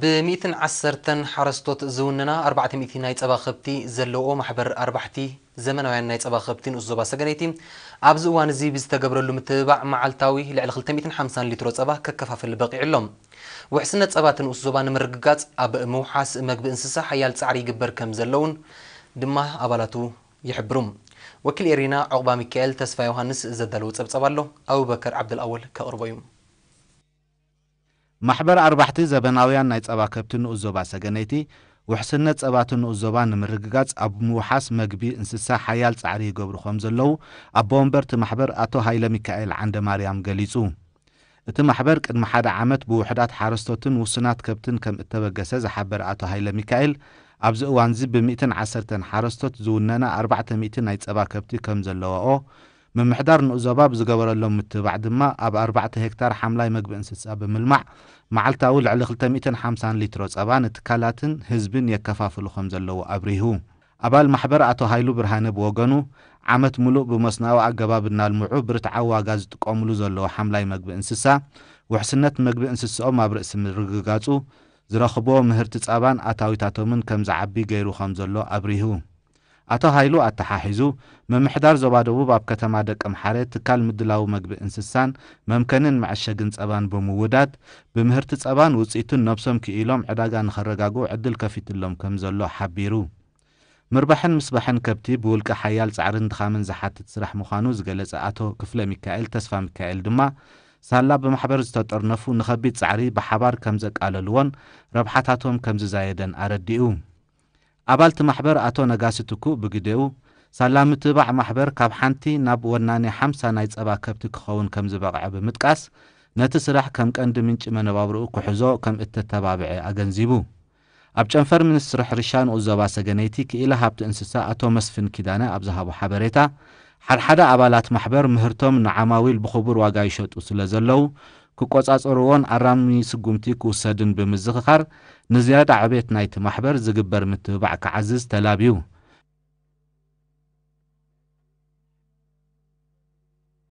ብሚእትን ዓሰርተን ሓረስቶት ዝውንና ኣርባዕተ ሚእቲ ናይ ጸባ ከብቲ ዘለዎ ማሕበር ኣርባሕቲ ዘመናውያን ናይ ጸባ ከብቲ ንኡስ ዞባ ሰገነይቲ ኣብዚ እዋን እዚ ብዝተገብረሉ ምትብባዕ መዓልታዊ ልዕሊ ክልተ ሚእትን ሓምሳን ሊትሮ ጸባ ከከፋፍል በቒዑ ኣሎ። ውሕስነት ጸባ እቲ ንኡስ ዞባ ንምርግጋጽ ኣብ ምውሓስ መግቢ እንስሳ ሓያል ጻዕሪ ይግበር ከም ዘለውን ድማ ኣባላቱ ይሕብሩ። ወኪል ኤሪና ዑቕባ ሚካኤል ተስፋ ዮሃንስ ዘዳለዎ ጸብጸብ ኣሎ። ኣቡበከር ዓብደልኣወል ከቕርቦ እዩ። ማሕበር ኣርባሕቲ ዘበናውያን ናይ ጸባ ከብቲ ንኡስ ዞባ ሰገነይቲ፣ ውሕስነት ጸባ እቲ ንኡስ ዞባ ንምርግጋጽ ኣብ ምውሓስ መግቢ እንስሳ ሓያል ጻዕሪ ይገብሩ ከም ዘለዉ ኣቦ ወንበር እቲ ማሕበር ኣቶ ሃይለ ሚካኤል ዓንደ ማርያም ገሊጹ። እቲ ማሕበር ቅድሚ ሓደ ዓመት ብውሑዳት ሓረስቶትን ውሱናት ከብትን ከም እተበገሰ ዝሓበረ ኣቶ ሃይለ ሚካኤል፣ ኣብዚ እዋንዚ ብሚእትን ዓሰርተን ሓረስቶት ዝውነና ኣርባዕተ ሚእቲ ናይ ጸባ ከብቲ ከም ዘለዋኦ፣ ምምሕዳር ንኡስ ዞባ ብዝገበረሎም ምትብባዕ ድማ ኣብ ኣርባዕተ ሄክታር ሓምላይ መግቢ እንስሳ ብምልማዕ መዓልታዊ ልዕሊ ክልተ ሚእትን ሓምሳን ሊትሮ ጸባ ንትካላትን ህዝብን የከፋፍሉ ከም ዘለዉ ኣብሪሁ። ኣባል ማሕበር ኣቶ ሃይሉ ብርሃነ ብወገኑ፣ ዓመት ምሉእ ብመስናዊ ኣገባብ እናልምዑ ብርትዓዊ ዋጋ ዝጥቀምሉ ዘለዉ ሓምላይ መግቢ እንስሳ፣ ውሕስነት መግቢ እንስስኦም ኣብ ርእሲ ምርግጋጹ፣ ዝረኽብዎ ምህርቲ ጸባን ኣታዊታቶምን ከም ዝዓቢ ገይሩ ከም ዘሎ ኣብሪሁ። ኣቶ ሃይሉ ኣተሓሒዙ፣ ምምሕዳር ዞባ ደቡብ ኣብ ከተማ ደቀምሓረ ትካል ምድላው መግቢ እንስሳን መምከንን መዐሸግን ጸባን ብምውዳድ፣ ብምህርቲ ጸባን ውጽኢቱን ነብሶም ክኢሎም ዕዳጋ ንኸረጋግኡ ዕድል ከፊትሎም ከም ዘሎ ሓቢሩ። ምርባሕን ምስባሕን ከብቲ ብውልቂ ሓያል ጻዕርን ድኻምን ዝሓትት ስራሕ ምዃኑ ዝገለጸ ኣቶ ክፍለ ሚካኤል ተስፋ ሚካኤል ድማ፣ ሳላ ብማሕበር ዝተጠርነፉ ንኸቢድ ጻዕሪ ብሓባር ከም ዘቃለልዎን ረብሓታቶም ከም ዝዛየደን ኣረዲኡ። ኣባል እቲ ማሕበር ኣቶ ነጋሲ ትኩእ ብግዴኡ፣ ሳላ ምትብባዕ ማሕበር ካብ ሓንቲ ናብ ወናኒ ሓምሳ ናይ ጸባ ከብቲ ክኸውን ከም ዝበቕዐ ብምጥቃስ፣ ነቲ ስራሕ ከም ቀንዲ ምንጪ መነባብርኡ ክሕዞ ከም እተተባብዐ ኣገንዚቡ። ኣብ ጨንፈር ሚኒስትሪ ሕርሻ ንኡስ ዞባ ሰገነይቲ ክኢላ ሃብቲ እንስሳ ኣቶ መስፍን ኪዳነ ኣብ ዝሃቦ ሓበሬታ፣ ሓድሓደ ኣባላት ማሕበር ምህርቶም ንዓማዊል ብኽቡር ዋጋ ይሸጡ ስለ ዘለዉ፣ ክቆጻጸርዎን ኣራሚ ስጉምቲ ክውሰድን ብምዝኽኻር፣ ንዝያዳ ዕቤት ናይቲ ማሕበር ዝግበር ምትብባዕ ክዓዝዝ ተላብዩ።